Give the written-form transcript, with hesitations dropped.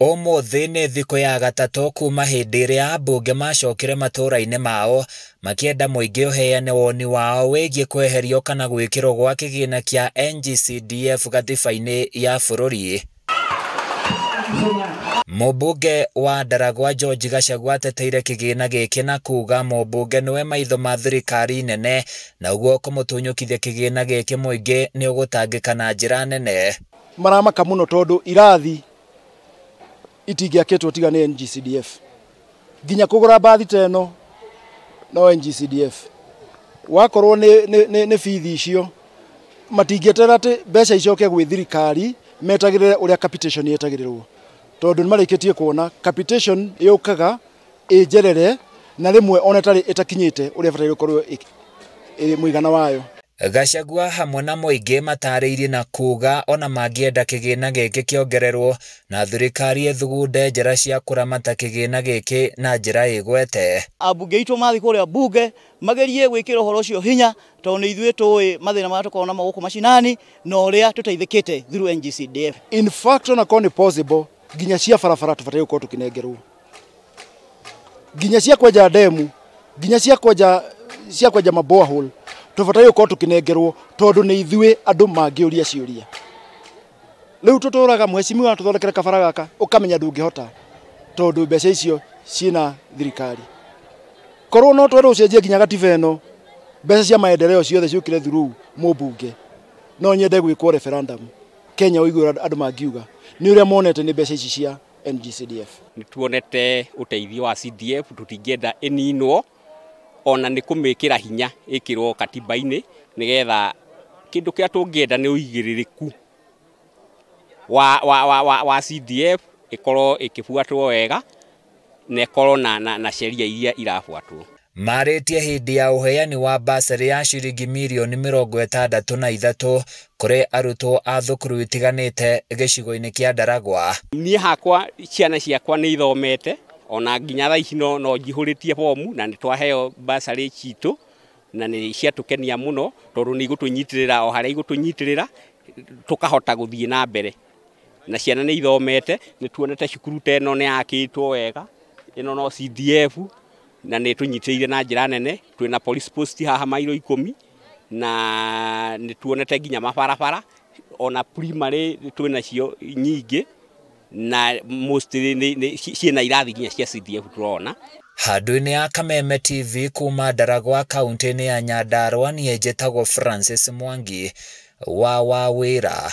Ũmũthĩ nĩ thikũ ya gatatũ kuma hĩndĩ ĩrĩa ambunge macokire matũũra-inĩ mao makĩenda mũingĩ ũheane woni wao wĩgiĩ kweherio kana gwĩkĩrwo gwa kĩgĩna kĩa NGCDF gatiba-inĩ ya bũrũri. Mũmbunge wa Ndaragwa George Gachagua ateteire kĩgĩna gĩkĩ na kuga mũmbunge nĩwe maitho ma thirikari nene na ũguo kũmũtunyũkithia kĩgĩna gĩkĩ mũingĩ nĩ ũgũtangĩka na njĩra nene. Maramaka mũno tondũ irathi itingĩakĩtwo tiga nĩ NGCDF, nginya kũgũra mbathi ta ĩno no NGCDF. Wakorwo nĩ bithi icio matingĩeterera atĩ mbeca icoke gwĩ thirikari, metagĩrĩre ũrĩa capitation yetagĩrĩrwo, tondũ nĩ marĩkĩtie kuona capitation yũkaga ĩnjerere na rĩmwe ona ĩtarĩ ĩtakinyĩte ũrĩa ĩbataire gũkorwo ĩrĩ mũigana wayo. Gachagua hamwe na mũingĩ matarĩirie na kuga ona mangĩenda kĩgĩna gĩkĩ kĩongererwo na thirikari ĩthugunde njĩra cia kũramata kĩgĩna gĩkĩ na njĩra ĩgwete. Ambunge aitũ mathiĩ kũrĩa bunge magerie gwĩkĩra ũhoro ũcio hinya, tondũ nĩ ithuĩ tũĩ mathĩna marĩa tũkoragwo namo gũkũ macinani na ũrĩa tũteithĩkĩte through NGCDF. In fact, ona korwo nĩ possible, nginya cia barabara tũbataire gũkorwo tũkĩnengerwo, nginya cia kwenja ndemu, nginya cia kwenja ma borehole tũbataire gũkorwo tũkĩnengerwo, tondũ nĩ ithuĩ andũ mangĩũria ciũria. Rĩu tũtũraga mheshimiwa tũthondekere kabara gaka, ũkamenya ndũngĩhota tondũ mbeca icio ciĩna thirikari. Korwo no twerwo ũcenjie nginya gatiba ĩno, mbeca cia maendeleo ciothe ciũkire through mũmbunge, no nyende gwĩkwo referendum Kenya ũigue ũrĩa andũ mangiuga nĩ ũrĩa monete nĩ mbeca ici cia NGCDF. Nĩ tuonete ũteithio wa CDF, tũtingĩenda ĩninwo, ona nĩ kũmĩkĩra hinya ĩkĩrwo katiba-inĩ, nĩgetha kĩndũ kĩrĩa tũngĩenda nĩ ũigĩrĩrĩku wa CDF ĩkorwo ĩkĩbuatwo wega na ĩkorwo na sheria iria irabuatwo. Marĩtie hĩndĩ ya ũheani wa basarĩ ya ciringi mirioni 63 kũrĩ arutwo a thukuru itiganĩte gĩcigo-inĩ kĩa Ndaragwa. Niĩ hakwa ciana ciakwa nĩ ithomete, ona nginya thaa ici no njihũrĩtie bomu na nĩ twaheo basarĩ citũ na nĩ ciatũkenia mũno, tondũ nĩ igũtũnyitĩrĩra o harĩa igũtũnyitĩrĩra tũkahota gũthiĩ na mbere. Na ciana nĩ ithomete, nĩ tuonete cukuru ta ĩno nĩ yakĩtwo wega, ĩno no CDF na nĩ tũnyitĩrĩire na njĩra nene. Twĩna police post haha mairo 10 na nĩ tuonete nginya mabarabara, ona primary twĩna cio nyingĩ na mostly ciĩna irathi nginya cia CDF tũrona. Handũ-inĩ ya Kameme TV kuma Ndaragwa kaunti-inĩ ya Nyandarua, niĩ njĩtagwo Francis Mwangi wa Wawĩra.